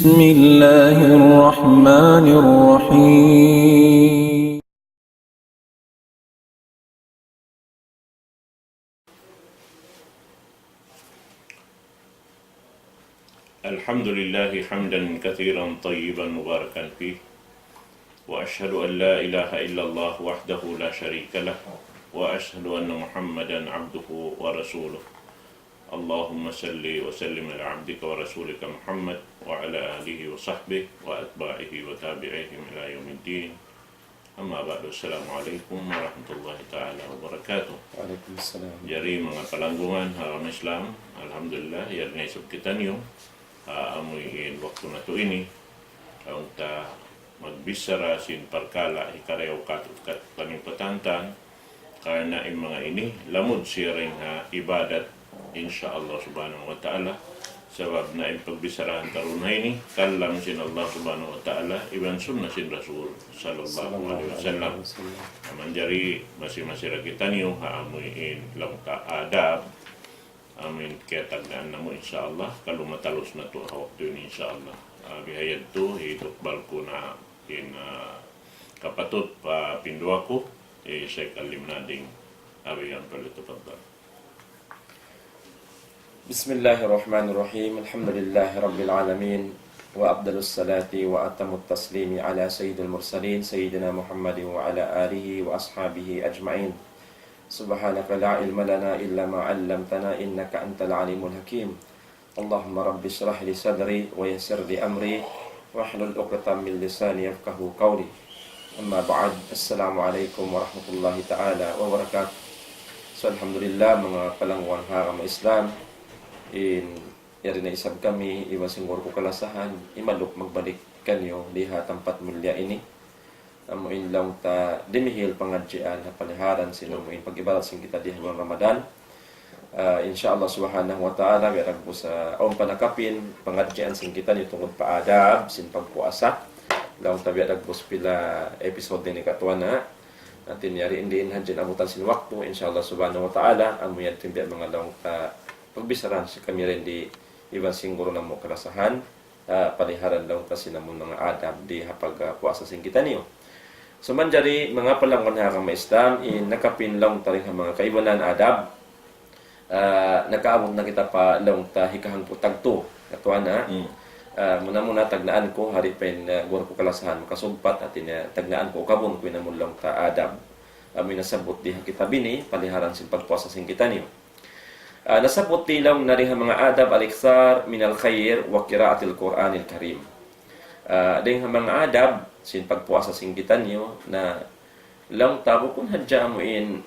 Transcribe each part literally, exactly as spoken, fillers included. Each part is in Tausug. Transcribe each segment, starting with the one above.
بسم الله الرحمن الرحيم. الحمد لله حمدا كثيرا طيبا مباركا فيه، وأشهد أن لا إله إلا الله وحده لا شريك له، وأشهد أن محمدا عبده ورسوله. اللهم صل وسلم على عبدك ورسولك محمد وعلى آله وصحبه وأتباعه وتابعيهم إلى يوم الدين. أما بعد، السلام عليكم ورحمة الله تعالى وبركاته. Waalaikumsalam. Jari manga palanggungan ha agama Islam, alhamdulillah, yari na isab kitaniyu ha amuin waktu natu' ini, awn ta magbichara sin parkala' hikarayaw katu' kaniyu patantan, karna' in manga ini lamud siya dayn ha ibadat, insya Allah subhanahu wa ta'ala. Sabab na in pagbicharahan ta duun ha ini, kalam sin Allah subhanahu wa ta'ala, iban sunnah sin Rasul sallallahu alayhi wasallam. Manjari masi-masi ra kitaniyu ha amuin laung ta adab, amuin kiyatagnaan namu', insya Allah, kalu matalus natu' ha waktu ini, insya Allah. Ah, bihayadtu, hitukbal ku na in, ah, kapatut pa pinduwa ku, hi Sheikh Alim Nading Abiyan, falyatafaddal. بسم الله الرحمن الرحيم. الحمد لله رب العالمين، وأفضل الصلاة وأتم التسليم على سيد المرسلين سيدنا محمد وعلى آله وأصحابه أجمعين. سبحانك لا علم لنا إلا ما علمتنا إنك أنت العليم الحكيم. اللهم رب اشرح لي صدري ويسر لي أمري واحلل عقدة من لساني يفقهوا قولي. أما بعد، السلام عليكم ورحمة الله تعالى وبركاته. So, alhamdulillah, manga palanggungan ha agama Islam, in yari na isab kami, iban sin guru ku kalasahan, imaluk magbalik kaniyu di ha tampat mulliya ini. Amuin laung ta dimihil pangadjian ha paliharan sin amuin pag-ibadat sin kita di ha bulan Ramadan. Ah, insya Allah subhanahu wa ta'ala, biya' dagbus, ah, awn pa nakapin pangadjian sin kitaniyu tungud pa adab sin pagpuasa. Laung ta biya' dagbus pila episode ini katuan na. Hati niya yari in diin hadja in abutan sin waktu, insya Allah subhanahu wa ta'ala, amu yadtu in biya' manga laung ta pagbicharahan sin kami dayn di iban sin guru namu' kalasahan, ah, paliharan laung ta sin amun manga adab di ha pag, ah, puasa sin kitaniyu. So manjari manga palanggungan ha agama Islam, in nakapin laung ta dayn ha manga kaibanan adab, ah, nakaabut na kita pa laung ta hikahangpu' tagtu, katuan na. Hmm. Ah, muna-muna tagnaan ku, hari pa in, ah, guru ku kalasahan makasugpat, hati niya tagnaan ku, ukabun ku in amun laung ta adab. Amu in nasabbut di ha kitab ini, paliharan sin pagpuasa sin kitaniyu. Ah, nasabbut di laung na di ha manga adab الإكثار من الخير وقراءة القرآن الكريم. Ah, dayn ha manga adab sin pagpuasa sin kitaniyu na laung ta bukun hadja amuin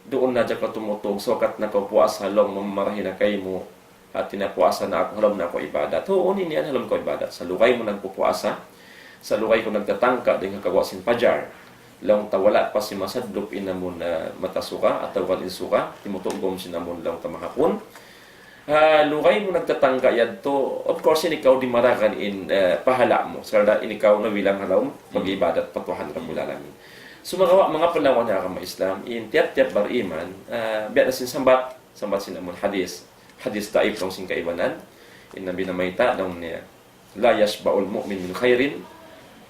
duun na hadja kaw tumutug, sukat na kaw puasa, laung mu marahi na kaymu, hati niya puasa na aku, ha lawm na aku ibadat. Huun, in yan ha lawm kaw ibadat. Salugay mu nagpupuasa, salugay kaw nagtatangka dayn ha kaguwa' sin pajar, laung ta wala' pa simasadlup in amun, ah, mata suga atawa kan in suga, timutugum sin amun laung ta mahapun. Ha lugay mu nagtatangka yadtu, of course, in ikaw dimaragan in, eh, pahala' mu. Sabab in ikaw nabilang ha lawm pag-ibadat pa Tuhan Rabbul Alamin. Sumagawa', manga palanggungan ha agama Islam, in tiyap-tiyap bariman, ah, biya' na sin sambat, sambat sin amun hadis. Hadis daif laung sin kaibanan. In Nabi namayta', laung niya, لا يشبع المؤمن من خير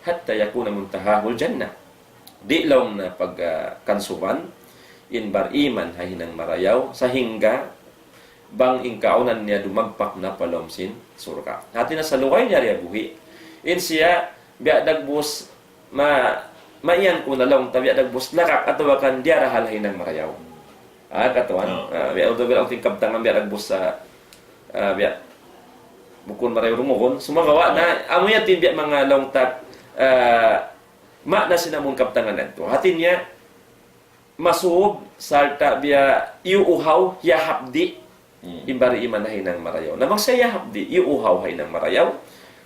حتى يكون منتهاه الجنة. Di' laung na pag, ah, kansuban in bariman ha hinang marayaw, sahingga bang in kaunan niya dumagpak na pa lawm sin surga'. Hati niya salugay niya di ha buhi', in siya biya' dagbus ma-, maiyan ku na laung ta biya' dagbus lakak atawa kan diyarahal ha hinang marayaw. Ah, katuan. Oo. Ah, biya' although biya' awn ting kabtangan biya' dagbus sa, ah, biya' bukun marayaw rumugun. Sumagawa' na, amu yan in biya' manga laung ta, ah, maana sin amun kabtangan yadtu. Hati niya, masub, sarta' biya' iyuuhaw, hiyahapdi', hmm, in bariman ha hinang marayaw. Na bang siya hiyahapdi', iyuuhaw ha hinang marayaw.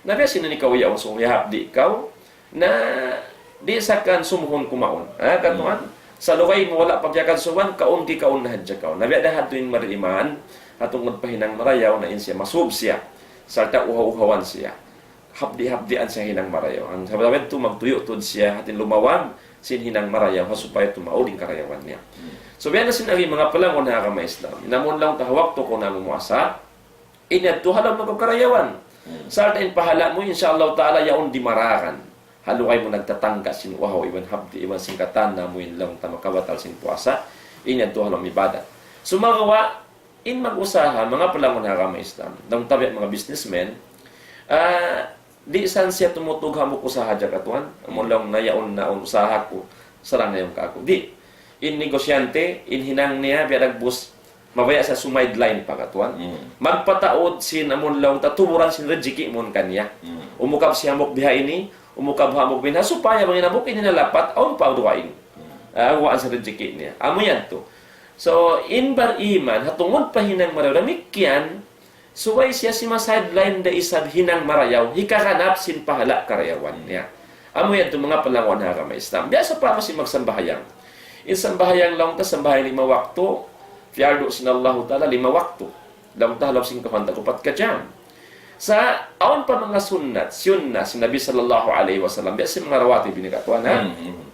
Na biya' sin ikaw yaun, so hiyahapdi' kaw, na di' sa kan sumuhun kumaun. Ha, katuan? Hmm. Salugay mu wala' pa kiyakansuban, kaun kikaun na hadja kaw. Na biya' da hadtu in bariman, ha tungud pa hinang marayaw, na in siya, masub siya. Sarta' uhaw-uhawan siya. Hapdi'-hapdian siya hinang marayaw. Hangkan sabab yadtu magtuyu' tuud siya, hati niya lumawag sin hinang marayaw, ha supaya tumaud in karayawan niya. Hmm. So, biya' na sin agi manga palanggungan ha agama Islam. In amun laung ta ha waktu kaw namumuasa, in yadtu ha lawm na kaw karayawan. Sarta' in pahala' mu, insya Allah Ta'ala, yaun dimaragan. Haluhay mu nagtatangga sin uhaw, iban hapdi', iban sin katan na mu in laung ta makabatal sin puasa, in yan tuud ha lawm ibadat. Sumagawa', in mag-usaha, manga palangun ha agama Islam, laung ta biya' manga businessman, ah, di' san siya tumutug hambuuk usaha hadja katuan, amun laung na yaun na un usaha ku, sarang na yaun kaku'. Di'. In negosyante, in hinang niya, biya' dagbus, mabaya' sa sumideline pa katuan. Mm. Magpataud sin amun laung ta tuburan sin rijiki' mun kaniya. Mm. Umukab siya hambuuk biha ini, umukab hambuuk biha ini, supaya bang in hambuuk ini nalapat, awn pa dugaing. Mm. Ah, guwaan sin rijiki' niya. Amu yan tu. So, in bariman, ha tungud pa hinang marayaw damikkiyan, subay siya simasideline da isab hinang marayaw, hikaganap sin pahala' karayawan niya. Amu yan tu manga palangun ha agama Islam. Biya' sa pa masi magsambahayang. In sambahayang laung ta sambahayang lima waktu, piyardu sin Allahu Ta'ala lima waktu. Laung ta ha lawm sin kawhaan tag-upat ka jam. Sa' awn pa manga sunnat, sunnah sin Nabi sallallahu alayhi wasallam, biya' sin manga rawatib ini katuan, ha? Hmm, hmm.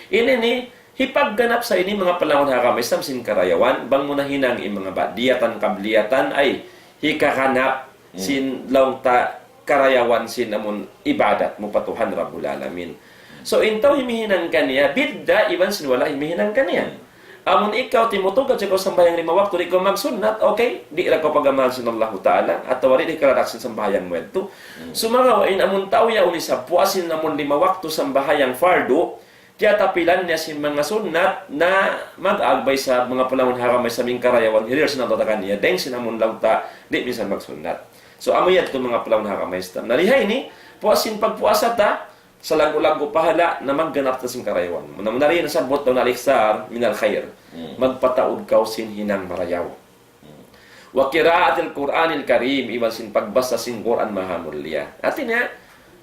Ini ini, hipagganap sa ini manga palangun ha agama Islam sin karayawan, bang mu nahinang in manga ba'diyatan, qabliyatan, ay hikaganap Hmm. sin laung ta karayawan sin amun ibadat mu pa Tuhan Rabbul Alamin. So, in tau himihinang kaniya, bidda' iban sin wala' himihinang kaniya. Hmm. Amun ikaw timutug hadja kaw sambahayang lima waktu, di' kaw magsunnat, okay, di' da kaw pag-amalan sin Allahu Ta'ala, atawa di' da hikaradak sin sambahayang mu yadtu. Hmm. Sumagawa' in amun tau yaun isab puas sin amun lima waktu sambahayang fardu, tiyatapilan niya sin manga sunnat na mag-agbay sa manga palangun ha agama Islam in karayawan hirihil sin Allah ta kaniya, dayng sin amun laung ta di' minsan magsunnat. So, amu yadtu manga palangun ha agama Islam. Na di ha ini, puas sin pagpuasa ta, salaggu'-laggu' pahala' na magganap ta sin karayawan. Muna-muna rin nasabbut daw na al-iksar minal khair. Hmm. Magpataud kaw sin hinang marayaw. Hmm. Wa qira'atil Qur'anil Karim, iban sin pagbasa sin Qur'an maha mulia. Hati niya,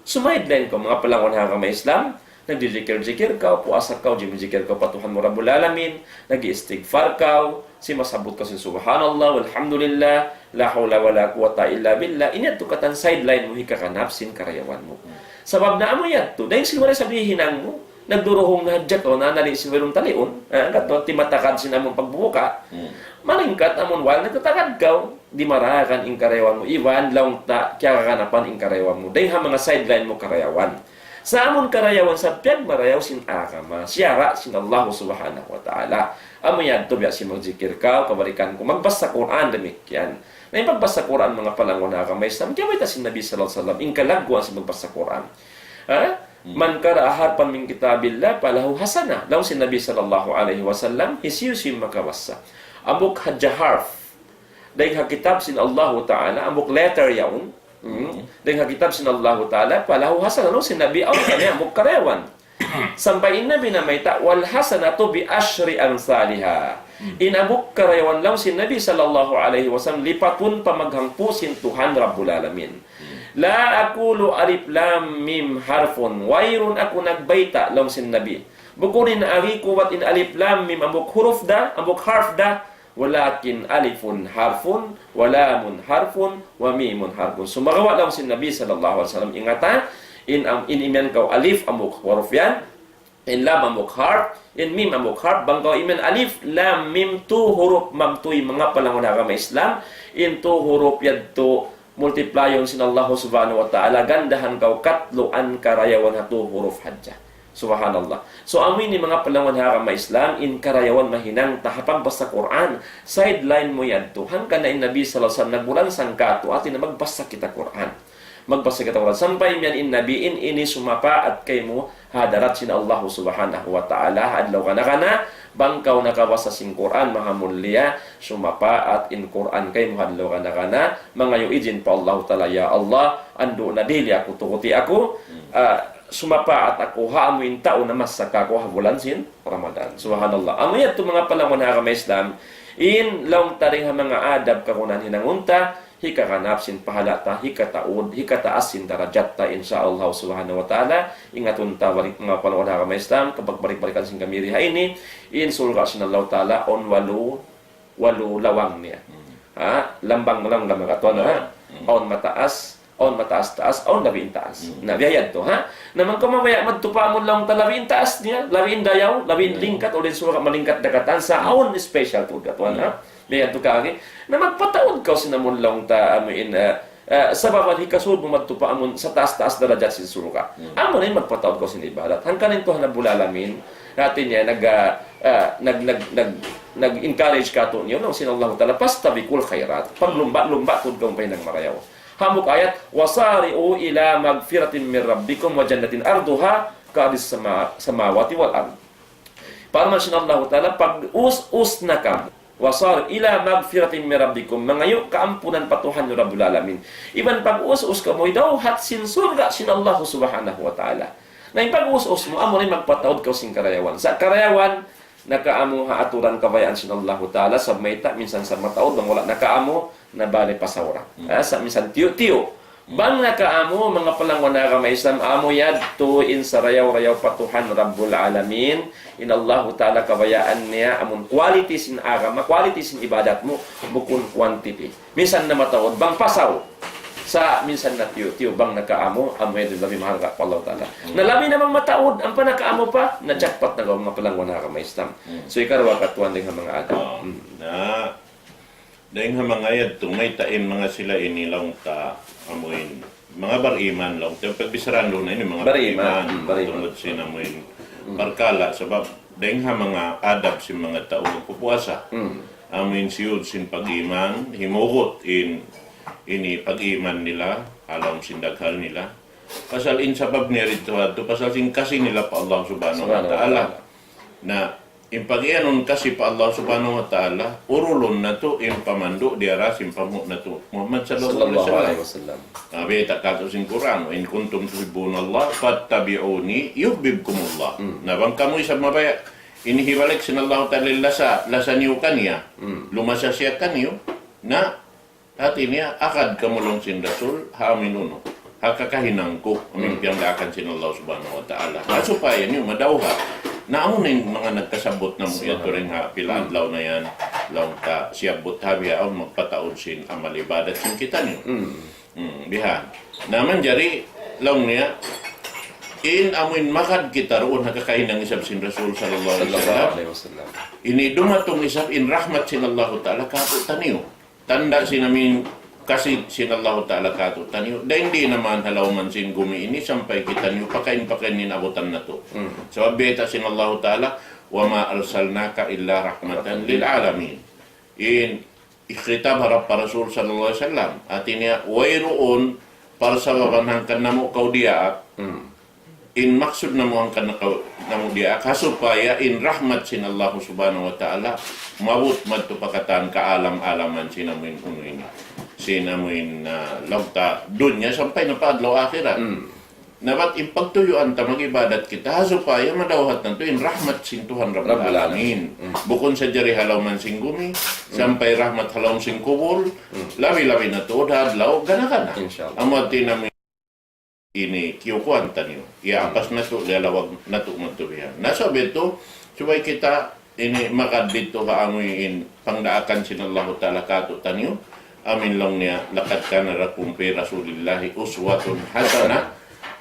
sumideline kaw manga palangun ha agama Islam, nagjijikir-jikir kaw, puasa kaw, jimijikir kaw pa Tuhan mu Rabbul Alamin, nag-iistighfar kaw, simasabbut kaw sin subhanallah, walhamdulillah, la hawla wala quwwata illa billah. Ini yadtu katan sideline mu hikaganap sin karayawan mu. Hmm. Sabab na amu yadtu, dayng sin wala' isab hihinang mu, nagduruhung na hadja kaw na nali' sin wayruun taliun. Ah, hangkan timatakad sin amun pagbubuka. Hmm. Malingkat amun wala' nagtatagad kaw, dimaragan in karayawan mu. Iban laung ta, kiyaganapan in karayawan mu. Dayng ha manga sideline mu karayawan. Sa' amun karayawan sa piyagmarayaw sin agama, siyara' sin Allah Subhanahu wa Ta'ala. Amu yadtu biya' sin magjikir kaw, kabalikan ku, magbasa Qur'an damikkiyan. Na in pagbasa Qur'an manga palangun ha agama Islam, kiyabayta' sin Nabi sallallahu alayhi wasallam, in kalagguan sin magbasa Qur'an. Ha? Hmm. Man qara'a harfan min kitabillah falahu hasanah. Laung sin Nabi sallallahu alayhi wasallam, hisiyu-siyu makabasa. Hambuuk hadja harf. Dayng ha kitab sin Allahu Ta'ala, hambuuk letter yaun. Hmm. Hmm. Dayng ha kitab sin Allahu Ta'ala, falahu hasanah. Laung sin Nabi, awn kaniya hambuuk karayawan. Sampay in Nabi namayta', wal hasanatu bi ashri amsaliha. Hmm. In hambuuk karayawan laung sin Nabi sallallahu alayhi wasallam, lipatun pa maghangpu' sin Tuhan Rabbul Alamin. Hmm. La aqulu alif lam mim harfun. Wayruun aku nagbayta', laung sin Nabi. Bukun in agi ku bat in alif lam mim hambuuk huruf da, hambuuk harf da, walakin alifun harfun, wa lamun harfun, wa mimun harfun. Sumagawa' laung sin Nabi sallallahu alayhi wasallam, ingata, in, am, in imiyan kaw alif hambuuk huruf yan, in lam hambuuk harf, in mim hambuuk harf, bang kaw imiyan alif, lam, mim, tu huruf magtuy manga palangun ha agama Islam, in tu huruf yadtu multiplyun sin Allah Subhanahu wa Ta'ala, gandahan kaw katluan karayawan ha tu huruf hadja. Subhanallah. So, amu ini manga palangun ha agama Islam, in karayawan mahinang ta ha pagbasa Qur'an, sideline mu yadtu. Hangkan na in Nabi sallallahu alayhi wasallam nagbulansang kātu', hati niya magbasa kita Qur'an. Magbasa kita Qur'an. Sampay miyan in Nabi in ini sumapaat kaymu ha hadarat sin Allah Subhanahu wa Ta'ala, ha adlaw kana-kana, bang kaw nakabasa sin Qur'an, maha mulia, sumapaat in Qur'an kaymu ha adlaw kana-kana, mangayu' izin pa Allah Ta'ala, "Ya Allah, andu' na dihili aku, tuguti aku, ah, sumapaat aku ha amu in tau namassa kāku' ha bulan sin Ramadan." Subhanallah. Amu yadtu manga palangun ha agama Islam, in laung ta dayng ha manga adab kagunahan hinangun ta, hikaganap sin pahala' ta, hikataud, hikataas sin darajat ta, insya Allah Subhanahu wa Ta'ala. Ingatun ta balik manga palangun ha agama Islam, kapagbalik-balikan sin kami dii ha ini, in surga' sin Allah Ta'ala, awn walu, walu lawang niya. Hmm. Ha? Lambang, lambang, lambang katuan, ha? Hmm. Awn mataas, awn mataas-taas, awn labi in taas. Hmm. Na, biya' yadtu, ha? Na, bang kaw mabaya' madtu pa amun laung ta labi in taas niya, labi in dayaw, labi in lingkat, uli in surga' malingkat da katan, sa' awn special tuud katuan, ha? Hmm. Biya' yadtu kaagi. Na, magpataud kaw sin amun laung ta, amu in, ah, Ah, sabab hikasud mu madtu pa amun sataas-taas darajat sin surga'. Amu na in magpataud kaw sin ibadat. Hangkan in Tuhan Rabbul Alamin, hati niya nag, ah, ah, nag, nag, nag, nag-encourage katu'niyu, laung sin Allahu Ta'ala, "Fastabiqul khairat." Paglumba'-lumba' tuud kamu pa hinang marayaw. Hambuuk ayat, "Wasari'u ila magfiratin min rabbikum wa jannatin arduha ka'ardis sama-, samawati wal ard." Parman sin Allahu Ta'ala, pag-us-us na kamu. "Wasari'u ila magfiratin min rabbikum." Mangayu' kaampunan pa Tuhan niyu Rabbul Alamin. Iban pag-us-us kamu, idawhat sin surga' sin Allah Subhanahu wa Ta'ala. Na in pag-us-us mu, amu na in magpataud kaw sin karayawan. Sa' karayawan, nakaamu ha aturan kabayaan sin Allahu Ta'ala, sa' mayta', minsan sa' mataud, bang wala' nakaamu, na bali pasaw ra. Ah, sa' minsan tiyu'-tiyu'. Bang nakaamu, manga palangga' ha agama Islam, amu yadtu in sarayaw-rayaw pa Tuhan Rabbul Alamin, in Allahu Ta'ala kabayaan niya, amun quality sin agama, quality sin ibadat mu, bukun quantity. Minsan na mataud, bang pasaw. Sa' minsan na tiyu'-tiyu', bang nakaamu, amu yadtu labi mahalga' pa Allahu Ta'ala. Na labi na bang mataud, ampa nakaamu pa, na jackpot na kaw manga palangga' ha agama Islam. So, ikaruwa katuan dayn ha manga adab. Ah, na, dayn ha manga yadtu, mayta' in manga sila ini laung ta, amuin, manga bariman laung ta, pagbicharahan duun na ini, manga bariman, bariman, hmm, bariman. Tungud sin amuin, hmm, parkala', sabab, dayn ha manga adab sin manga tau magpupuasa. Hmm. Amuin siyud sin pag-iman, himugut in, ini pag-iman nila, ha lawm sin daghal nila. Pasal in sabab niya didtu ha yadtu, pasal sin kasi nila pa Allah Subhanahu wa Ta'ala. Subhanahu wa Ta'ala. Na, in pag-iyanun kasi pa Allah Subhanahu wa Ta'ala, urulun natu' in pamandu' diyara sin panghu' natu' Muhammad sallallahu alayhi wasallam. Sallallahu alayhi wasallam. Na, bayta' katu' sin Qur'an, "In kuntum tuhibbuna Allah, fattabi'uni, yuhbibkumullah." Hmm. Na, bang kamu isab mabaya', ini hibalik sin Allah Ta'ala lasa, lasa niyu kaniya, hmm, lumasa siya kaniyu, na, hati niya, agad kamu laung sin Rasul, ha amuin unu, ha kakahinang ku, amuin, hmm, piyangdaakan sin Allah Subhanahu wa Ta'ala. Ha supaya niyu madawhat. Na amu na in manga nagkasabbut namu' yadtu dayn ha pila, hmm, adlaw na yan, laung ta siyabbut ha bihaun magpataud sin amal ibadat sin kitaniyu. Hmm. Hmm, bihan. Na manjari, laung niya, in amuin magad kita duun ha kakahinang isab sin Rasul sallallahu alayhi wasallam. Sallallahu alayhi wasallam. Ini dumatung isab in rahmat sin Allahu Ta'ala katu'taniyu. Tanda' sin amuin kasi sin Allahu Ta'ala katu'taniyu. Dayn di' na man ha lawm sin gumi ini sampay kitaniyu pakain-pakain in abutan natu'. Hmm. Sabab bayta' sin Allahu Ta'ala, "Wa ma arsalnaka illa rahmatan lil alamin." In khitab harap pa Rasul sallallahu alayhi wasallam. Hati niya, wayruun parsababan hangkan namu' kaw diyaak. Hmm. In maksud namu' hangkan na kaw, namu' diyaak, ha supaya in rahmat sin Allah Subhanahu wa Ta'ala, maabut madtu pa katan kaalam-alaman sin amuin unu ini. Sin amuin, ah, laung ta dunya sampay na pa adlaw akhirat. Hmm. Na bat in pagtuyuan ta mag-ibadat kita, ha supaya madawhat natu' in rahmat sin Tuhan Rabbul Alamin. Rabbul Alamin. Hmm. Bukun sadja di ha lawm sin gumi, hmm, sampay rahmat ha lawm sin kubul, hmm, labi-labi na tuud ha adlaw gana-gana. Insya Allah. Amu hati namu' ini kiyukuan taniyu. Ya, hmm, apas natu', liyalawag natu' madtu bihan. Na sabab yadtu, subay kita ini magad didtu ha amuin pangdaakan sin Allahu Ta'ala katu'taniyu. Amuin laung niya, "Laqad kana lakum fi Rasulillahi uswatun hasanah."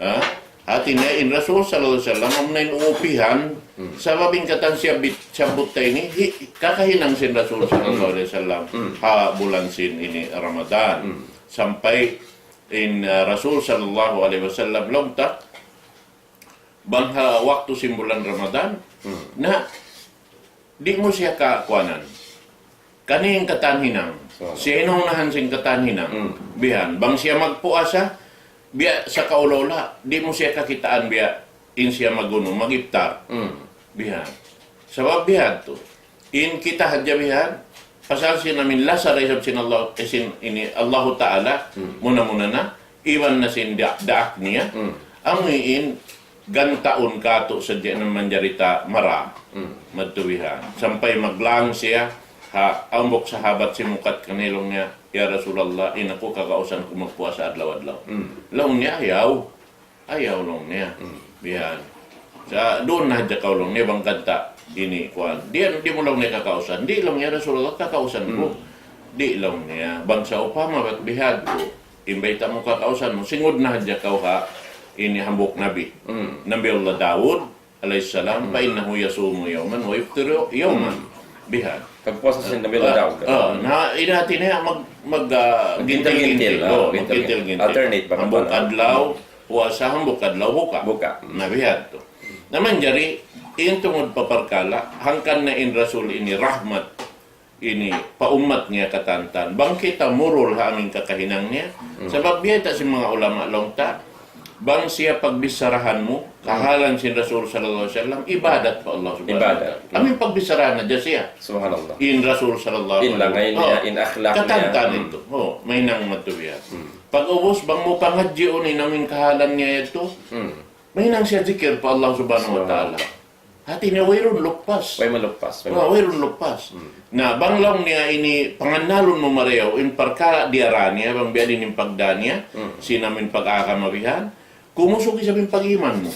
Ha? Hati niya in Rasul sallallahu alayhi wasallam, amuna in uupihan, hmm, sabab in katan siyabbut, siyabbut ta ini, hi-, kakahinang sin Rasul sallallahu alayhi wasallam, hmm, ha bulan sin ini Ramadan. Hmm. Sampay in, uh, Rasul sallallahu alayhi wasallam, laung ta, bang ha waktu sin bulan Ramadan, hmm, na, di' mu siya kakuanan. Kaniya in katan hinang. So, siya in unahan sin katan hinang. Hmm. Bihan. Bang siya magpuasa, biya' sa kaula-ula, di' mu siya kakitaan biya' in siya magunu, mag-iftar. Hmm. Bihan. Sabab bihan tu. In kita hadja bihan, pasal sin amuin lasa da isab sin Allah, eh, sin ini Allahu Ta'ala, hmm, muna-muna na, iban na sin da-, daak niya, hmm, amuin gantaun katu' sadja na manjari ta mara. Hmm. Madtu bihan. Sampay maglaung siya, ha, hambuuk sahabat simukat kaniya laung niya, "Ya Rasulullah, in aku kakausan ku magpuasa adlaw-adlaw." Hmm. Laung niya, "Ayaw." "Ayaw," laung niya. Hmm. Bihan. "Sa' duun na hadja kaw," laung niya, "bang kanta' ini kuan. Di', di' mu," laung niya, "kakausan." "Di'," laung niya, "Rasulullah, kakausan ku." Hmm. "Di'," laung niya, "bang sawpama bat bihadtu, in bayta' mu kakausan mu, singud na hadja kaw ha ini hambuuk nabi." Hmm. Nabi Allah Daud alayhis salam, hmm, "Fa innahu yasumu yawman wa yuftiru yawman." Hmm. Bihan. Pagpuasa sin Nabi Allah Daud. Ah, na, in hati niya mag, mag, ah, gintil-gintil. Gintil-gintil, oh, oh, gintil-gintil. Maggintil-gintil. Alternate ba? Hambuuk adlaw puasa, hambuuk adlaw buka. Buka. Na bihan tu. Na manjari, in tungud pa parkala', hangkan na in Rasul ini rahmat, ini pa ummat niya katantan. Bang kita murul ha amin kakahinang niya. Hmm. Sabab biya' ta sin manga ulama laung ta, bang siya pagbicharahan mu, kahalan sin Rasul sallallahu alayhi wasallam, ibadat pa Allah subhanahu wa ta'ala. Ibadat. Amin pagbicharahan na hadja siya. Subhanallah. In Rasul sallallahu alayhi wasallam. In langay niya, oh, in akhlak niya. Katantan itu. Oh, mahinang matuya. Hmm. Pag-ubus, bang mu pangadjiun in amin kahalan niya yadtu, hmm, mahinang siya zikir pa Allah subhanahu wa ta'ala. Subhanallah. Hati niya wayruun luppas. Way maluppas, way maluppas. Wayruun luppas. Hmm. Na bang laung niya ini pangannalun mu marayaw, in parkala' diyara niya, bang biya' diin in pagdā niya, hmm, sin amin pag-agama bihan, kumusug isab in pag-iman mu.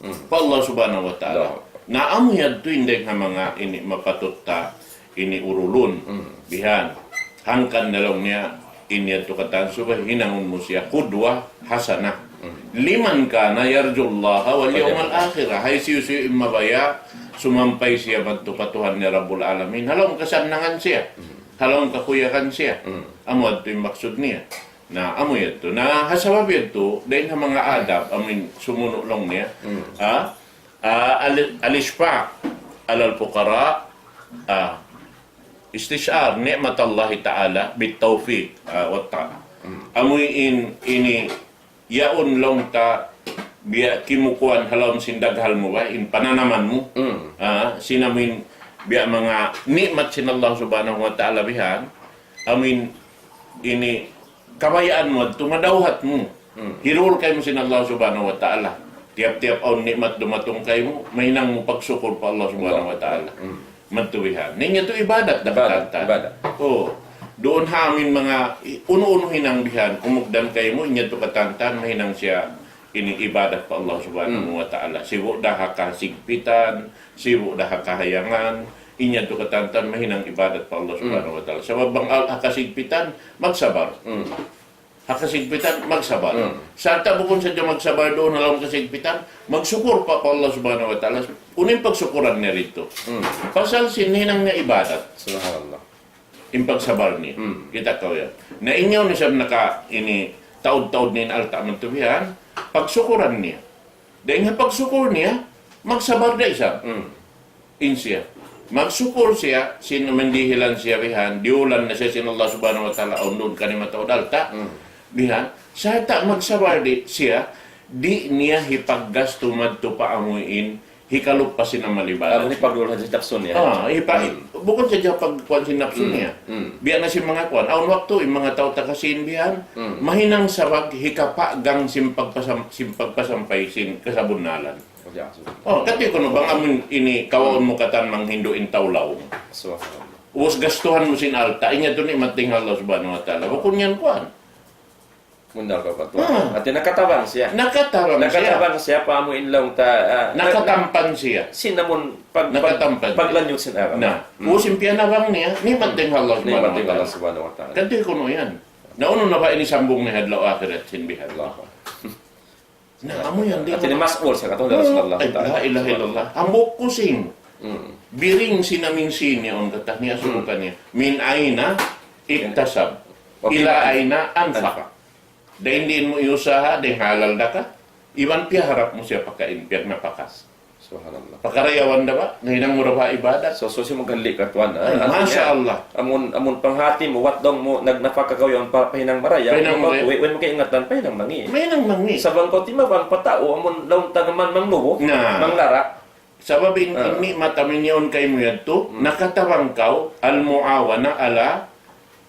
Hmm. Pa Allah subhanahu wa ta'ala. Allahu Akbar. Na amu yadtu in dayng ha manga ini mapatut ta ini urulun. Hmm. Bihan. Hangkan na laung niya, in yadtu katan subay hinangun mu siya qudwa hasanah. Hmm. لمن كان يرجو الله واليوم الآخر. Hisiyu-siyu in mabaya' sumampay siya madtu pa Tuhan niya Rabbul Alamin. Ha lawm kasannangan siya. Hmm. Ha lawm kakuyagan siya. Hmm. Amu yadtu in maksud niya. Na, amu yadtu. Na, ha sabab yadtu, dayn ha manga adab, amu in sumunu' laung niya. Hmm. Ah, ah, al-, الإشفاق على الفقراء, ah, استشعار نعمة الله تعالى بالتوفيق, ah, والطاعة. Hmm. Amu in, ini, yaun laung ta, biya' kimukuan ha lawm sin daghal mu ba, in pananaman mu. Hmm. Ah, sin amin, biya' manga ni'mat sin Allah subhanahu wa ta'ala bihan, amin, ini, kabayaan mu, tumadawhat mu. Hmm. Hirul kaymu sin Allah subhanahu wa ta'ala. Tiyap-tiyap awn ni'mat dumatung kaymu, mahinang mu pagsukur pa Allah subhanahu wa ta'ala. Hmm. Madtu bihan. Na in yadtu ibadat da katantan. Ibadat. Oh. Duun ha amin manga i-, unu-unu hinang bihan, umugdan kaymu, in yadtu katantan, mahinang siya ini ibadat pa Allah subhanahu wa ta'ala. Hmm. Sibu' da ha kasigpitan, sibu' da ha kahayangan, in yadtu katantan, mahinang ibadat pa Allah subhanahu wa ta'ala. Hmm. Sabab bang al-, ha kasigpitan, magsabar. Hmm. Ha kasigpitan, magsabar. Hmm. Sarta' bukun sadja magsabar duun ha lawm kasigpitan, magsukur pa, pa Allah subhanahu wa ta'ala. Unu in pagsukuran niya didtu? Hmm. Pasal sin hinang niya ibadat. Subhanallah. In pagsabar niya. Hmm. Kita' kaw yan. Na in yaun isab naka ini taud-taud niya in alta' madtu bihan, pagsukuran niya. Dayn ha pagsukur niya, magsabar da isab. Hmm. In siya. Magsukur siya, sin mandihilan siya bihan, diyulan na siya sin Allah subhanahu wa ta'ala, awn duun kaniya mataud alta'. Hmm. Bihan, sarta' magsabar di' siya, di' niya hipaggastu madtu pa amuin, hikalup pa sin amal ibadat. Amu hipagdul ha sin napsu niya. Ah, hipa-, hmm, bukun sadja pagkuan sin napsu niya. Hmm. Biya' na sin manga kuan. Awn waktu, in manga tau ta kasi bihan, hmm, mahinang sabab hikapagang sin pagpasam-, sin pagpasampay sin kasabunnalan. Oh, kati' kunu' bang amun ini kawaun mu katan manghindu' in tau lawm. Subhanallah. Ubus gastuhan mu sin alta', in yadtu ni'mat dayn ha Allah subhanahu wa ta'ala. Bukun yan kuan. Mundar ka pa tuwan. Ah. Hati nakatabang siya. Nakatabang siya. Nakatabang siya pa amu in laung ta, ah, nakatampan siya. Sin amun pag-, pag-, nakatampan siya. Paglanyut sin aram. Na, hmm, ubus in piyanabang niya, ni'mat dayn ha Allah subhanahu wa ta'ala. Ni'mat dayn ha Allah subhanahu wa ta'ala. Kati' kunu' yan. Na unu na ba ini sambung niya ha adlaw akhirat sin bihan. Allahu Akbar. Na, amu yan, di' hati niya mas'ul siya katong Rasulullah. Ay, la ilaha illallah. Hambuuk kusing. Hmm. Biring sin amin sin yaun katan niya, hmm, asubukan niya. من أين اكتسب؟ وفيما أنفق؟ إلى أين أنفق؟ Dayn diin mu iyusaha, dayn halal da ka. Iban piyaharap mu siya pakain, piyagnapaka. Subhanallah. Pakarayawan da ba? Nahinang mu da ba ibadat? So, so, siya maghalli' ka tuwan, ha? Ay, masha Allah. Amun, amun panghati mu, wat dong mu, nagnapaka kaw yan pa, pahinang maraya. Pahinang maraya. Way, way mu kaingatan, pahinang mangi'. Pahinang mangi'. Sa' bang kaw timabang pa tau, amun laung ta man mangnubu, na, manglara. Sabab in, ah, in ni'mat amin yaun kaymu yadtu, hmm, nakatabang kaw, المعاونة على,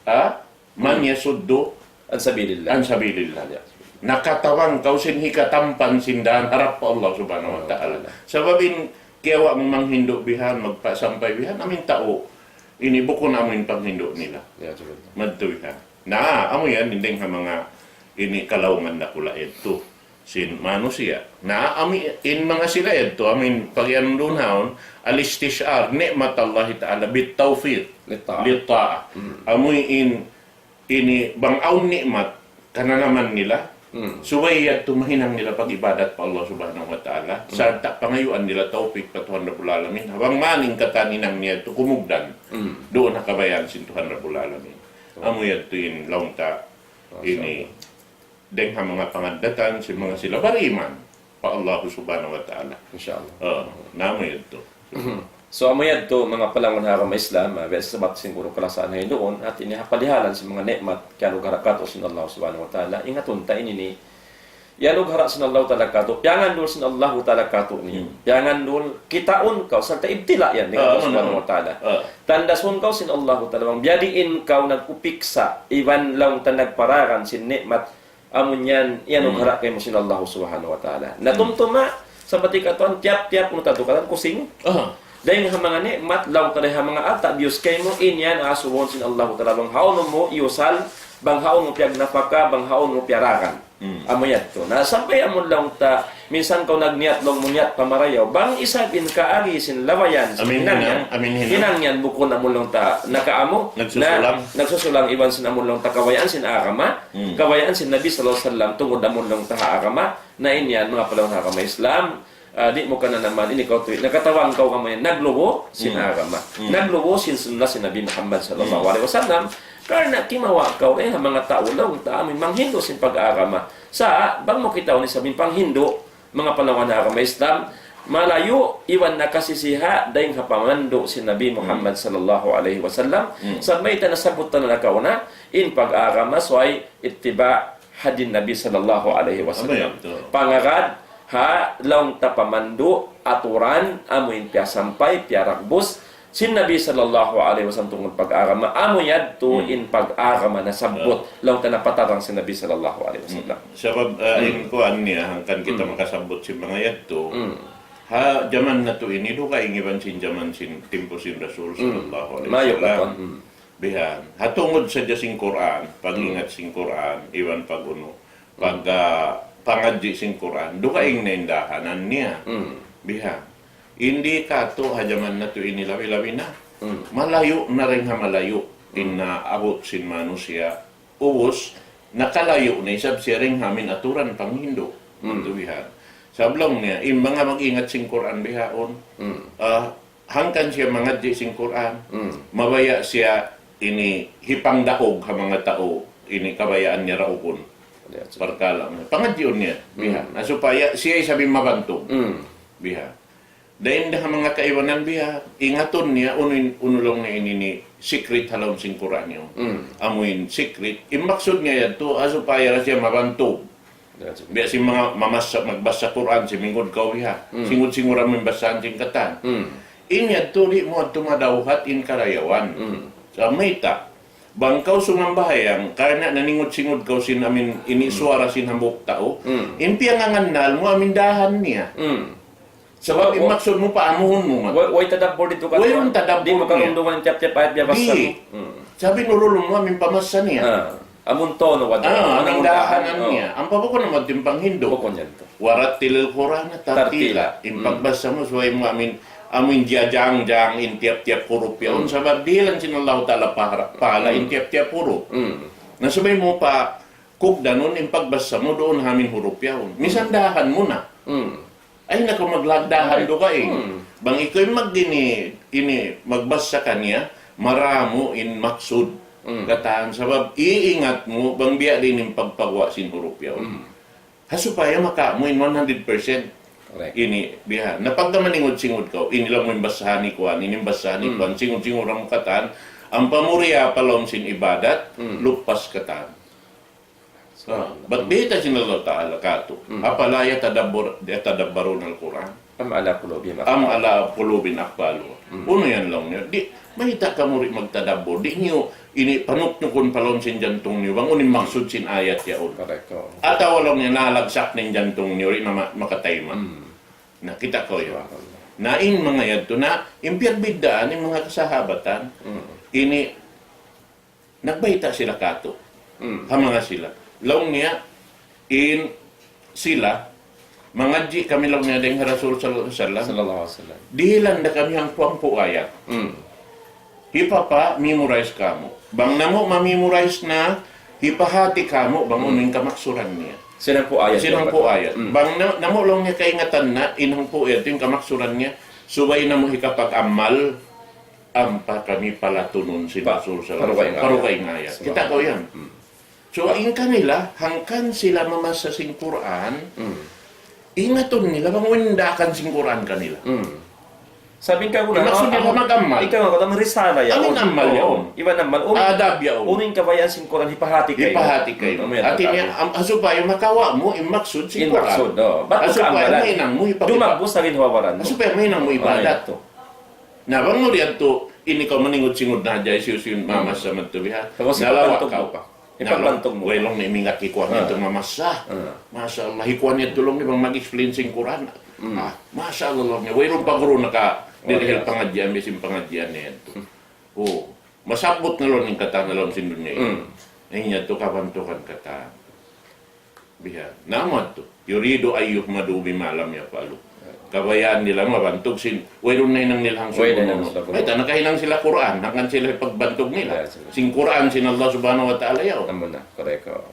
ah, من يصد عن سبيل الله. عن سبيل الله. Nakatabang kaw sin hikatampan sin dān harap pa Allah subhanahu wa ta'ala. Subhanahu wa ta'ala. Sabab in kiyawa' mu manghindu' bihan, magpasampay bihan, amin tau. Ini bukun amu in panghindu' nila. Ya, subhanallah. Madtu bihan. Na, amu yan, in dayng ha manga ini kalaungan dakula' yadtu sin manusiya'. Na, amu in manga sila yadtu, amu in pagiyanun duun haun, الاستشعار نعمة الله تعالى بالتوفيق للطاعة. للطاعة. Hmm. Amu in ini bang awn ni'mat, kananaman nila, Hmm. Subay yadtu mahinang nila pag-ibadat pa Allah Subhanahu wa Ta'ala. Hmm. Sarta' pangayuan nila tawpik pa Tuhan Rabbul Alamin. Bang maning katan hinang niya yadtu kumugdan. Hmm. Duun ha kabayaan sin Tuhan Rabbul Alamin. Oh. Amu yadtu in laung ta ini. Masha Allah. Dayng ha manga pangaddatan sin manga sila bariman pa Allah Subhanahu wa Ta'ala. Insha Allah. Oh, na amu yadtu. So, amu yadtu, manga palangga' ha agama Islam, ah, biya' sabab sin guru kalasaan ha hinduun, hati niya ha palihalan sin manga ni'mat, kiyanughara' kātu' sin Allah Subhanahu wa Ta'ala. Ingatun ta ini ni, iyanughara' sin Allah Ta'ala kātu', piyangandul sin Allah Ta'ala kātu' ini. Hmm. Piyangandul, kitaun kaw, sarta' ibtila yan, ni Ah, Allah Subhanahu wa Ta'ala. Ah. Tandasun kaw sin Allah Ta'ala, bang biyadiin kaw nag-upiksa, iban laung ta nagparagan sin ni'mat, amu yan, iyanughara' kaymu sin Allah Subhanahu wa Ta'ala. Na tumtuma, sabab katan, tiyap-tiyap unu ta tu katan kusing. Aha. Dayng ha manga ni'mat, laung ta dayng ha manga alta' biyus kaymu, in yan asubuhun sin Allah Ta'ala. Bang hawnu mu iyusal, bang hawnu mu piyagnapaka, bang hawnu mu piyaragan. Hmm. Amu yadtu. Na sampay amu laung ta, minsan kaw nagniyat laung mu niyat pamarayaw. Bang isab in kaagi sin labayan, sin hinang yan. Amin hinang, amin hinang. Hinang yan bukun amu laung ta nakaamu. Nagsusulang. Na, nagsusulang iban sin amu laung ta kabayaan sin agama. Hmm. Kabayaan sin Nabi sallallahu alayhi wasallam, tungud amu laung ta ha agama, na in yan, manga palangga' ha agama Islam, ah, di' mu kananaman, ini kaw tuwi', nakatabang kaw kama yan, naglubu' sin agama. Hmm. Naglubu' sin sunnah sin Nabi Muhammad sallallahu alayhi wasallam, karna' kimawa' kaw, eh, ha manga tau laung ta, amu in manghindu' sin pag-agama. Sa', bang mu kitaun isab in panghindu', manga palangga' ha agama Islam, malayu' iban nakasisiha' dayng ha pamandu' sin Nabi Muhammad sallallahu alayhi wasallam. Hmm. Sa' mayta' nasabbut ta na nakauna, in pag-agama subay ittiba' hadin Nabi sallallahu alayhi wasallam. Amu yadtu. Pangagad ha laung ta pamandu', aturan, amu in piyasampay, piyaragbus sin Nabi sallallahu alayhi wasallam tungud pag-agama, amu yadtu in pag-agama nasabbut, laung ta napatarang sin Nabi sallallahu alayhi wasallam. Hmm. Sabab, ah, in kuwan niya, hangkan kita makasabbut sin manga yadtu, ha jaman natu' ini, dugaing iban sin jaman sin, timpu sin Rasul sallallahu alayhi wasallam. Mayu' pa tuwan. Hmm. Bihan. Ha tungud sadja sin Qur'an, pag-ingat sin Qur'an, iban pag-unu, pag, ah, pangadji' sin Qur'an, dugaing na in dahanan niya. Hmm. Bihan. Di' kātu' ha jaman natu' ini labi-labi na. Hmm. Malayu' na dayng ha malayu'. Hmm. In naabut sin manusiya'. Ubus, nakalayu' na isab siya dayng ha amin aturan panghindu'. Hmm. Yadtu bihan. Sabab laung niya, in manga mag-ingat sin Qur'an bihaun. Hmm. Ah, hangkan siya mangadji' sin Qur'an, mabaya' siya ini hipangdaug ha manga tau, ini kabayaan niya daugun. Parkala' niya. Pangadjiun niya, bihan. Na supaya siya isab in mabantug. Bihan. Dayn da ha manga kaibanan bihan, ingatun niya, unu in, unu laung niya ini, ini secret ha lawm sin Qur'an yaun. Amu in secret. In maksud niya yadtu, ha supaya siya mabantug. Biya' sin manga mamassa, magbassa Qur'an, simingud kaw biha'. Singud-singuran mu in bassahan sin katan. In yadtu di' mu yadtu madawhat in karayawan. Sa' mayta', bang kaw sumambahayang, karna' naningud-singud kaw sin amin ini suwara sin hambuuk tau, in piyangangannal mu amin dahan niya. Sabab in maksud mu paamuhun mu man. Way, way tadabbur didtu ka. Way tadabbur niya. Di' mu karundugan in tiyap-tiyap ayat biyabassa mu. Di'. Sabab in urulun mu amin pamassa niya. Ah, amun tono, wajah. Ah, amun dahanan niya. Ampa bukun na magtimpang hindu'. Bukun yan to. Warattilil Qur'ana tartila. Tartila. In pagbassa mu, subay mu amin, amin jajang-jang in tiyap-tiyap hurup yaun. Sabab dihilan sin Allahu Ta'ala pahara-, pahala in tiyap-tiyap hurup. Na subay mu pa kugdanun in pagbassa mu duun ha amin hurup yaun. Misan dahan mu na. Ay, na kaw maglagdahan dugaing. Bang ikaw in mag-, ini, ini, magbassa kaniya, maramu' in maksud. Katan, sabab iingat mu, bang biya' diin in pagpaguwa' sin hurup yaun. Ha supaya makawa' mu in one hundred percent. Correct. Ini, biha'. Na pagka maningud-singud kaw, ini laung mu in bassahan ni kuwan, ini in bassahan ni kuwan, singud-singuran mu katan, ampa mu riya pa lawm sin ibadat, lupas katan. Ah, bat bayta' sin Allah Ta'ala katu'. أفلا يتدبر-، يتدبرون القرآن أم على قلوب أقفالها. أم على قلوب أقفالها. Unu yan laung niya. Di', mayta' kamu di' magtadabbur. Di' niyu ini panuknukun pa lawm sin jantung niyu. Bang unu in maksud sin ayat yaun. Correct, oo. Atawa laung niya nalagsak na in jantung niyu, di' na ma-, makatayma'. Na, kita' kaw yan. Subhanallah. Na in manga yadtu, na in piyagbiddaan, in manga kasahabatan, ini nagbayta' sila katu'. Ha manga sila. Laung niya, in sila, mangadji' kami laung niya dayn ha Rasul sallallahu alayhi wasallam. Sallallahu alayhi wasallam. Dihilan da kami hangpu'-hangpu' ayat. Hipapa-memorize kamu'. Bang namu' ma-memorize na, hipahati kamu' bang unu in kamaksuran niya. Sin hangpu' ayat. Sin hangpu' ayat. Mm. Bang na, namu' laung niya kaingatan na, in hangpu' ayat, in kamaksuran niya, subay namu' hikapag-amal, ampa kami palatunun sin Rasul sallallahu alayhi wasallam. Paruwa in ayat. Paruwa in ayat. Kita' kaw yan. Mm. So, in kanila, hangkan sila mamassa sin Qur'an, ingatun nila, bang windaakan sin Qur'an kanila. Mm. Sabab in kagunahan, in maksud niya, mag-amal. Ikaw nga, kata' risala yaun. Amun amal yaun. Iban amal, unu, adab yaun. Unu in kabayaan sin Qur'an, hipahati kaymu. Hipahati kaymu. Mm, amu yan. Hati niya, am-, supaya makawa' mu in maksud sin Qur'an. In maksud, oh. Bat supaya mahinang mu hipag-, dumagbus ha ginhawa-baran mu. Supaya mahinang mu ibadat. Amu yan. Na bang mu diyan tu, ini kaw maningud-singud na hadja, hisiyu-siyu in mamassa madtu biha'. Tapos nalawa' ipagpantug kaw pa. Ipagpantug mu. Way laung niya, imingat hi kuwan yadtu mamassa. Ah. Masha Allah, hi kuwan yadtu laung niya bang mag-explain sin Qur'an. Mm. Ah, masha Allah laung niya. Wayruun pa guru naka-, oh, dirihil yes, pangadjian, biya' sin pangadjian niya yadtu. Hmm. Oh, masabbut na laung in katan ha lawm sin dunya ini. Mm. In yadtu kabantugan katan. Bihan. Na amu yadtu. يريد أن يحمدوا بما لم يفعلوا. Kabayaan nila mabantug sin, wayruun nahinang nila hangsugun. Wayruun nahinang unu. Sila Qur'an. Mayta', nakahinang sila Qur'an, hangkan sila pagbantug nila. Yeah, sila. Sin Qur'an, sin Allah Subhanahu wa Ta'ala yaun. Amu na, correct, oh.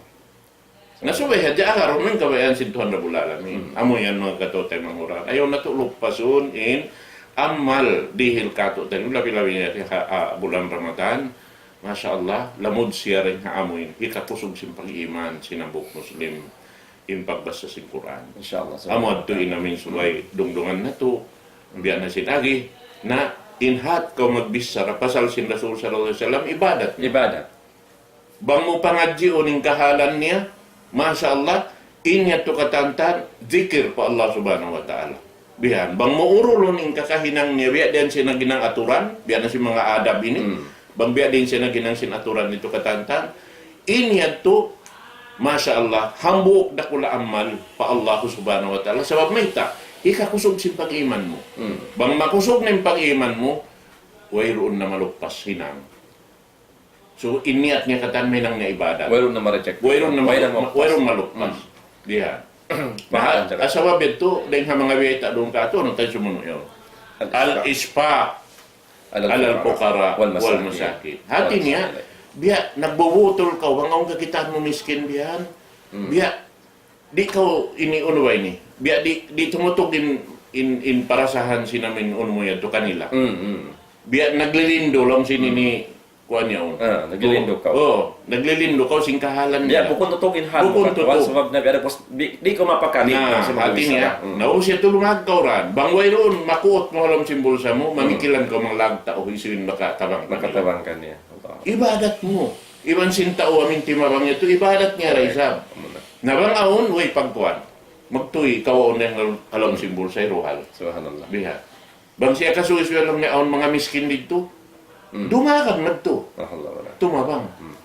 Na subay hadja agarun in kabayaan sin Tuhan Rabbul Alamin. Hmm. Amu yan manga kataymanghuran. Ayaw natu' lupasun in amal dihil katu'taymanghud, labi-labi na ha, ha bulan Ramadan. Masha Allah, lamud siya dayn ha amu in hikakusug sin pag-iman sin hambuuk Muslim, in pagbassa sin Qur'an. Insha Allah. Amu yadtu in amu in subay dungdungan natu', biya' na sin agi, na in hat kaw magbichara pasal sin Rasul sallallahu alayhi wasallam, ibadat. Ibadat. Bang mu pangadjiun in kahalan niya, masha Allah, in yadtu katantan, zikir pa Allah Subhanahu wa Ta'ala. Bihan, bang mu urulun in kakahinang niya, biya' diin sin naghinang aturan, biya' na sin manga adab ini, hmm, bang biya' diin sin naghinang sin aturan yadtu katantan, in yadtu, masha Allah, hambuuk dakula' amal pa Allah Subhanahu wa Ta'ala. Sabab mayta', hikakusug sin pag-iman mu. Hmm. Bang makusug na in pag-iman mu, wayruun na maluppas hinang. So, in niyat niya katan mahinang niya ibadat. Wayruun na ma-reject. Wayruun na ma-, wayruun maluppas. Wayruun maluppas. Hmm. Diha. Mahal. Sabab yadtu, dayn ha manga bayta' duun katu', unu in sumunu' yaun? الإشفاق على الفقراء والمساكين. Hati niya, biya' nagbubutul kaw, bang awn kakitaan mu miskin biya' yan. Hmm. Biya' di' kaw ini unu ba ini. Biya' di', di' tumutug in, in, in parasahan sin amu in unu mu yadtu kanila. Mm, mm. Biya' naglilindu laung sin ini kuwan yaun. Ah, naglilindu kaw. Oh, naglilindu kaw sin kahalan nila. Bukun tutug in hal mu katuan, sabab na biya' da pus-, di', di' kaw mapakari. Na, hati niya, na ubus yadtu lumagkaw ra. Bang wayruun, makuut mu ha lawm sin bulsa mu, mamikilan kaw manga lagta' o hisiyu in makatabang kaniya. Makatabang kaniya. Allah. Ibadat mu. Iban sin tau amu in timabang yadtu, ibadat niya ra isab. Amu na. Na bang awn, way pagkuwan. Magtuy, kawaun na in ha lawm sin bulsa, iruhal. Subhanallah. Biha'. Bang siya kasuy-suy laung niya awn manga miskin didtu. Hmm. Dumagan madtu. Alhamdulillah. Tumabang. Hmm.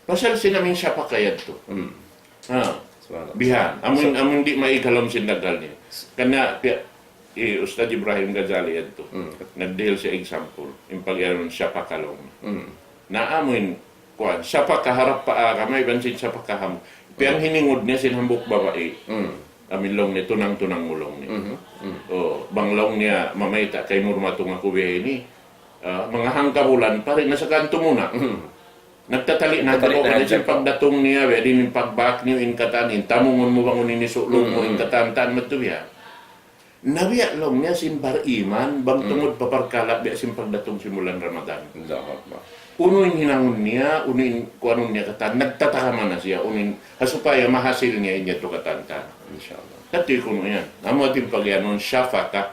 Pasal sin amu in shafaqah yadtu. Hmm. Ha. Subhanallah. Bihan. Amun, amun di' maig ha lawm sin daghal niya. Karna', piya-, hi Ustadz Ibrahim Ghazali yadtu. Hmm. Nagdihil siya example. In pag-iyanun shafaqah laung niya. Hmm. Na amu in kuwan, shafaqah harap pa agama, iban sin shafaqah ha hambuuk. Piyang hiningud niya sin hambuuk babai. Mm. Amu in laung niya, tunang-tunang mu laung niya. Mhm. Mm. Oh, bang laung niya, mamayta' kaymu dumatung aku biya' ini, ah, manga hangkabulan pa rin, na sa kantu muna. Mm. Nagtatali' na hadja kaw, sin pagdatung niya, biya' diin in pagbak niyu, in katan, in tamungun mu bang unu in isu'lug mu, in katan-katan, madtu biya'. Na biya' laung niya sin bariman, bang tungud pa parkala' biya' sin pagdatung sin bulan Ramadan. Allahu Akbar. Unu in hinangun niya, unu in kuanun niya katan, nagtatakaman na siya, unu in, ha supaya mahasil niya in yadtu katan-katan. Insya Allah. Hati kunu' yan. Amu in pag-iyanun, shafaqah.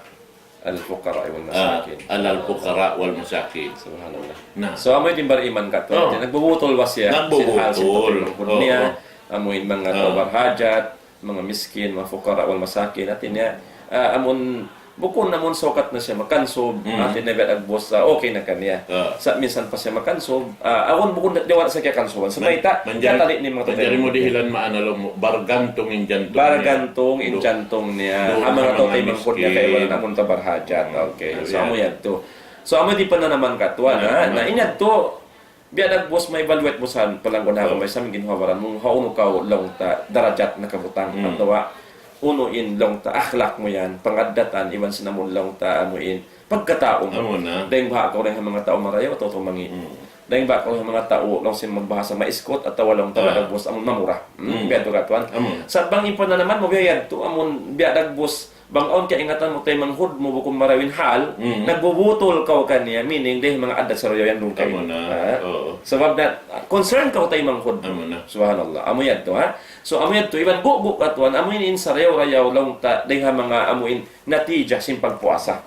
Al-fuqara wal masakin. Ah, al-fuqara wal masakin. Subhanallah. Na. So, amu in bariman katan. Oh. Nagbubutul ba siya? Nagbubutul. Sin hal sin pagbubutul niya, oh, amu in manga tau barhajat, manga miskin, manga fuqara wal masakin. Hati niya, ah, amun, bukun amun sukat na siya makansub, hati niya biya' dagbus, ah, okay na kaniya. Ah. Sa' minsan pa siya makansub, ah, amun bukun da-, di' wala' sa kiyakansuban. Sa' mayta', manjari, manjari mu dihilan maana laung mu, bargantung in jantung niya. Bargantung in jantung niya. Duun ha manga tau miskin. Kaibanan amun tau barhajat. Hmm. Okay. So, amu yadtu. So, amu di' pa na naman katuan, ha? Na, in yadtu, biya' dagbus ma-evaluate mu sa' palanggunaan mu, sa' mangin huwabaran mu, hawnu kaw laung ta darajat nakabutang, atawa unu in laung ta akhlak mu yan, pangaddatan, iban sin amun laung ta amu in pagkatau mu. Amu na. Dayng baha' kaw dayng ha manga tau marayaw, atawa tau mangi'. Hmm. Dayn ba kaw manga tau, laung sin magbahasa, maiskut atawa laung ta biya' dagbus, amun mamura. Hmm, biya' tu katuan. Amun. Sa' bang in pananaman mu, biya' yadtu, amun biya' dagbus, bang awn kaingatan mu taymanghud mu bukun marayaw in hal, nagbubutul kaw kaniya, meaning, dayn manga addat sarayaw yan duun kaymu. Amun na. Ha? Oo. Sabab na, concern kaw taymanghud mu. Amun na. Subhanallah. Amu yadtu, ha? So, amu yadtu, iban gugu' katuan, amu in, in sarayaw-rayaw laung ta, dayn ha manga amu in natija sin pagpuasa.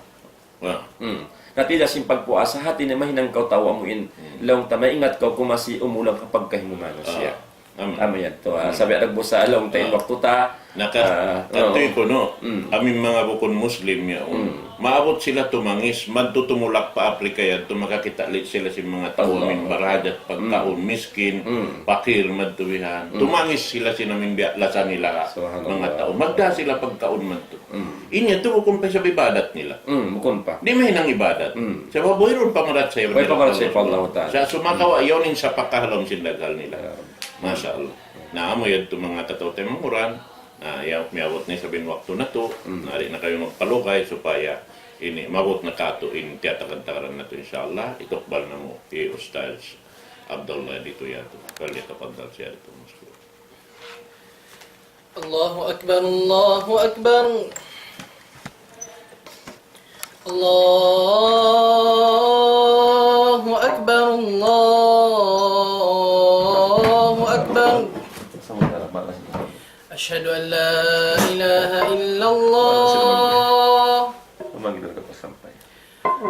Ah. Hmm. Natija sin pagpuasa, hati niya mahinang kaw tau amu in, laung ta maingat kaw kumasi umulang ha pagkahi mu manusiya'. Ah. Amu. Amu yadtu, ha. Hmm. Sabab dagbus sa laung ta in waktu ta, naka-, ah, katuy kunu', amu in manga bukun Muslim yaun. Hmm. Maabut sila tumangis, madtu tumulak pa Africa yadtu, makakita' sila sin manga tau amu in barahajat pagkaun, miskin, pakir, madtu bihan. Hmm. Tumangis sila sin amu in biya' lasa nila, subhanallah, manga tau. Magda sila pagkaun madtu. Hmm. In yadtu bukun pa isab ibadat nila. Hmm, bukun pa. Di' mahinang ibadat. Hmm. Sabab wayruun pamarachaya. Way pamarachaya pa Allah Ta'ala. Sa' sumagawa' yaun in sapaka' ha lawm sin daghal nila. Ya. Masha Allah. Na amu yadtu manga kataymanghuran. Na, ya, miyabut na isab in waktu natu'. Hmm. Na, di' na kayu magpalugay supaya ini, maabut na katu' in tiyatagad-tagaran natu', insha Allah. Itukbal namu' hi Ustaz Abdullah didtu yadtu. فليتفضل سيادته مشكورا. الله أكبر، الله أكبر. الله أكبر، الله أكبر. أشهد أن لا إله إلا الله.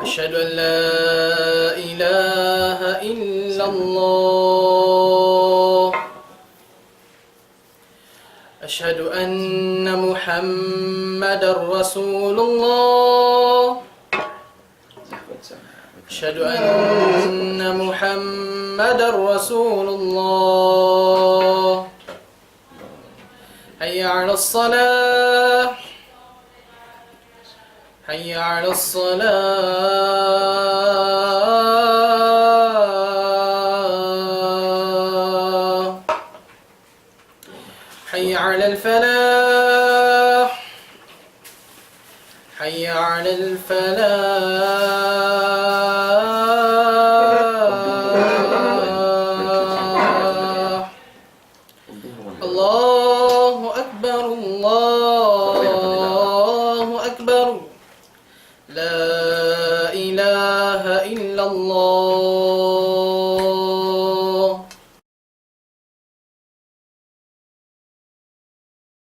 أشهد أن لا إله إلا الله. أشهد أن محمدا رسول الله. أشهد أن محمدا رسول الله. حي على الصلاة. حي على الصلاة. حي على الفلاح. حي على الفلاح. الله أكبر، الله أكبر. لا إله إلا الله.